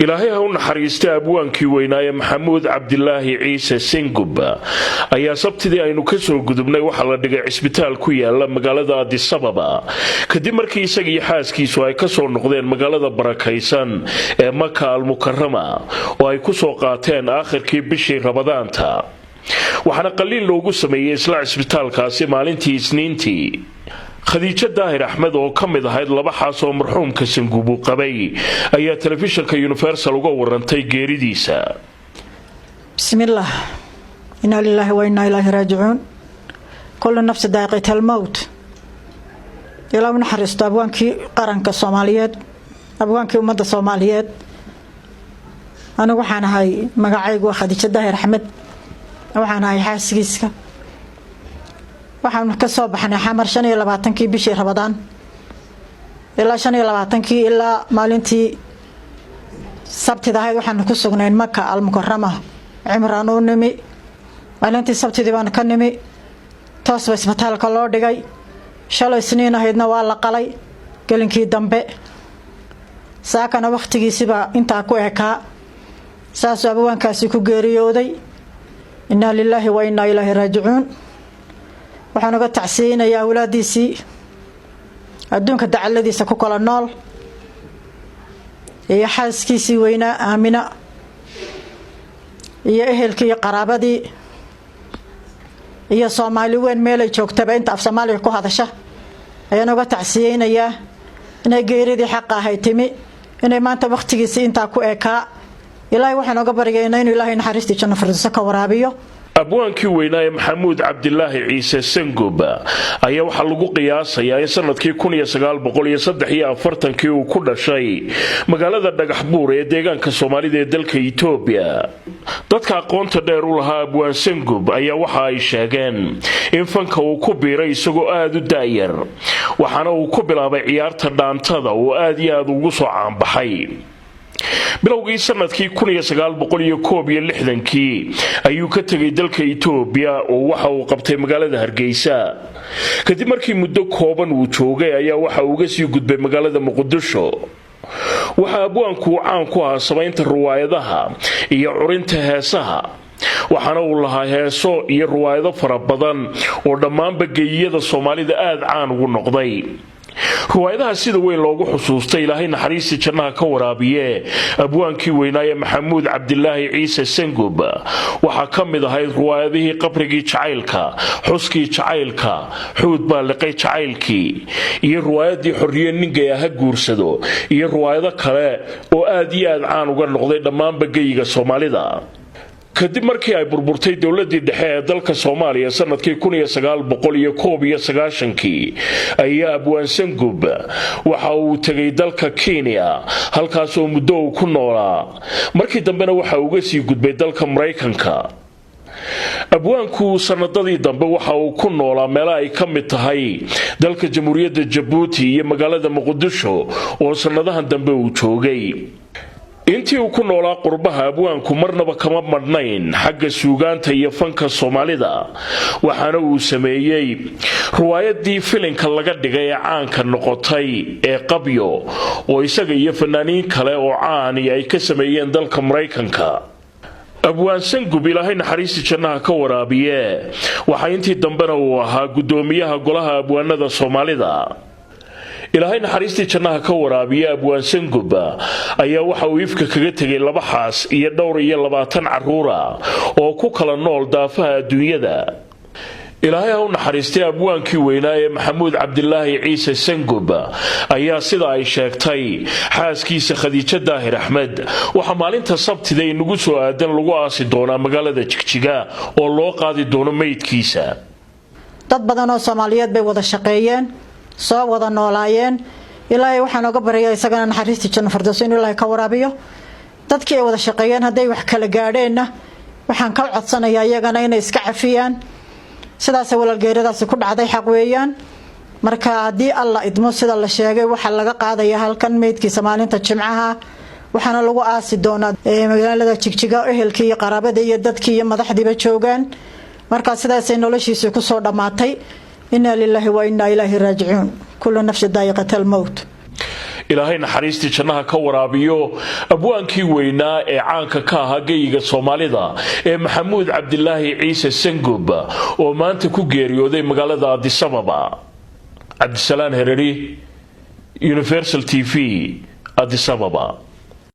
Ilaahay ha u naxariista abwaankii weynaaye Maxamuud Cabdilaahi Ciise Sengub ayaa Sabtidii aynu kasoo gudubnay waxaa la dhigay cisbitaal ku yaala magaalada Adisababa, kadib markii isagiiyo xaaskiisu ay kasoo noqdeen magaalada barakaysan ee Maka Almukarama oo ay kusoo qaateen aakhirkii bishii Ramadaanta. Waxaana qaliin loogu sameeyey isla cisbitaalkaasi maalintii Isniintii. Khadiijo Daahir Axmed oo ka mid ahayd laba xaas oo marxuumka Sangubu qabay ayaa telefishinka Universal uga warantay geeridiisa. Bismillaah, inaa lilaahi wa innaa ilaahi raajicuun. Kullu nafsi daa'iqatal mowt. Ilaa u naxariisto abwaankii qaranka Soomaaliyeed, abwaankii ummadda Soomaaliyeed. Anigu waxaan ahay, magacaygu waa Khadiijo Daahir Axmed, waxaan ahay xaaskiiska. Waxaanu ka soo baxnay Xamar 25-kii bishii Rabadaan. Ilaa 25-kii ilaa maalintii Sabtida ahayd waxaanu ku sugnayn Maka Almukarama, cimraan u nimi. Maalintii Sabtidii baanu ka nimi, toosba isbitaalka loo dhigay. Shalay Isniin ahaydna waa la qalay gelinkii dambe. Saakana wakhtigiisiba intaa ku ekaa, saasuu abwaankaasi ku geeriyooday. Innaa lilaahi wa innaa ilaahi raajicuun. Waxaan uga tacsiyeynayaa awlaadiisii adduunka dacaladiisa ku kala nool iyo xaaskiisii weynaa Aamina iyo ehelkii iyo qaraabadii iyo Soomaali weyn meelay joogtaba, inta af Soomaaliga ku hadasha ayaan uga tacsiyeynayaa inay geeridii xaqa ahay timi, inay maanta wakhtigiisii intaa ku ekaa. Ilaahay waxaan oga baryaynaa inuu Ilaahay naxariistii janno firdowso ka waraabiyo. Abwaankii weynaa ee Maxamuud Cabdilaahi Ciise Sangub ayaa waxaa lagu qiyaasayaa in sanadkii 1943-kii uu ku dhashay magaalada Dhagaxbuur ee deegaanka Soomaalida ee dalka Itoobiya. Dadka aqoonta dheer u lahaa abwaan Sangub ayaa waxa ay sheegeen in fanka uu ku biiray isagoo aada u da'yar, waxaana uu ku bilaabay ciyaarta dhaantada oo aad iyo aad ugu soo caanbaxay. Bilowgii sanadkii 1961-kii ayuu ka tegay dalka Itoobiya oo waxa uu qabtay magaalada Hargeysa. Kadib markii muddo kooban uu joogay ayaa waxa uu uga sii gudbay magaalada Muqdisho. Waxaa abwaanku uu caan ku ahaa samaynta ruwaayadaha iyo curinta heesaha, waxaana uu lahaa heeso iyo ruwaayado fara badan oo dhammaanba geyiyada Soomaalida aada caan ugu noqday. Ruwaayadaha sida weyn loogu xusuustay, Ilaahay naxariistii jannaha ka waraabiye abwaankii weynaaye Maxamuud Cabdilaahi Ciise Sangub, waxaa ka mid ahayd ruwaayadihii Qabrigii Jacaylka, Xuskii Jacaylka, Xuud Baa Liqay Jacaylkii iyo ruwaayadii Xorriye Ningaya Ha Guursado iyo ruwaayado kale oo aad iyo aad caan uga noqday dhammaanba geyiga Soomaalida. Kadib markii ay burburtay dowladii dhexe ee dalka Soomaaliya sanadkii 1991-kii ayaa abwaan Sangub waxa uu tegay dalka Kenya, halkaasoo muddo uu ku noolaa. Markii dambena waxa uga sii gudbay dalka Maraykanka. Abwaanku sanadadii dambe waxa uu ku noolaa meelo ay ka mid tahay dalka Jamhuuriyadda Jabuuti iyo magaalada Muqdisho oo sannadahan dambe uu joogay. Intii uu ku noolaa qurbaha, abwaanku marnaba kama madhnayn xagga suugaanta iyo fanka Soomaalida, waxaana uu sameeyey ruwaayadii filinka laga dhigay ee caanka noqotay ee Qabyo, oo isaga iyo fanaaniin kale oo caani ay ka sameeyeen dalka Maraykanka. Abwaan Sangub, Ilaahay naxariistii jannaha ka waraabiye, waxaa intii dambena uu ahaa guddoomiyaha golaha abwaanada Soomaalida. Ilaahay naxariistii jannaha ka waraabiye abwaan Sangub ayaa waxa uu ifka kaga tegay laba xaas iyo dhowr iyo 20 carruura oo ku kala nool daafaha adduunyada. Ilaahay ha u naxariistay abwaankii weynaa ee Maxamuud Cabdilaahi Ciise Sangub ayaa, sida ay sheegtay xaaskiisa Khadiijo Daahir Axmed, waxaa maalinta Sabtida inagu soo aadan lagu aasi doonaa magaalada Jigjiga oo loo qaadi doono meydkiisa. Dad badan oo Soomaaliyeed bay wada shaqeeyeen, soo wada noolaayeen. Ilaahay waxaan oga baryaa isagana naxariistii janno firdowso inuu Ilaahay ka waraabiyo. Dadkii ay wada shaqeeyeen hadday wax kala gaadheenna, waxaan ka codsanayaa iyagana inay iska cafiyaan. Sidaasay walaalgeeradaasi ku dhacday, xaq weeyaan. Marka haddii Alla idmo, sida la sheegay, waxaa laga qaadaya halkan meydkiisa maalinta Jimcaha, waxaana lagu aasi doonaa magaalada Jigjiga, ehelkii iyo qaraabadii iyo dadkii iyo madaxdiiba joogaan. Markaa sidaasay noloshiisii kusoo dhammaatay. Inaa lilaahi wa innaa ilaahi raajicuun. Kullu nafsi daa'iqat almowt. Ilaahay naxariistii jannaha ka waraabiyo abwaankii weynaa ee caanka ka ahaa geyiga Soomaalida ee Maxamuud Cabdilaahi Ciise Sangub, oo maanta ku geeriyooday magaalada Adisababa. Cabdisalaan Hereri, Universal TV, Adisababa.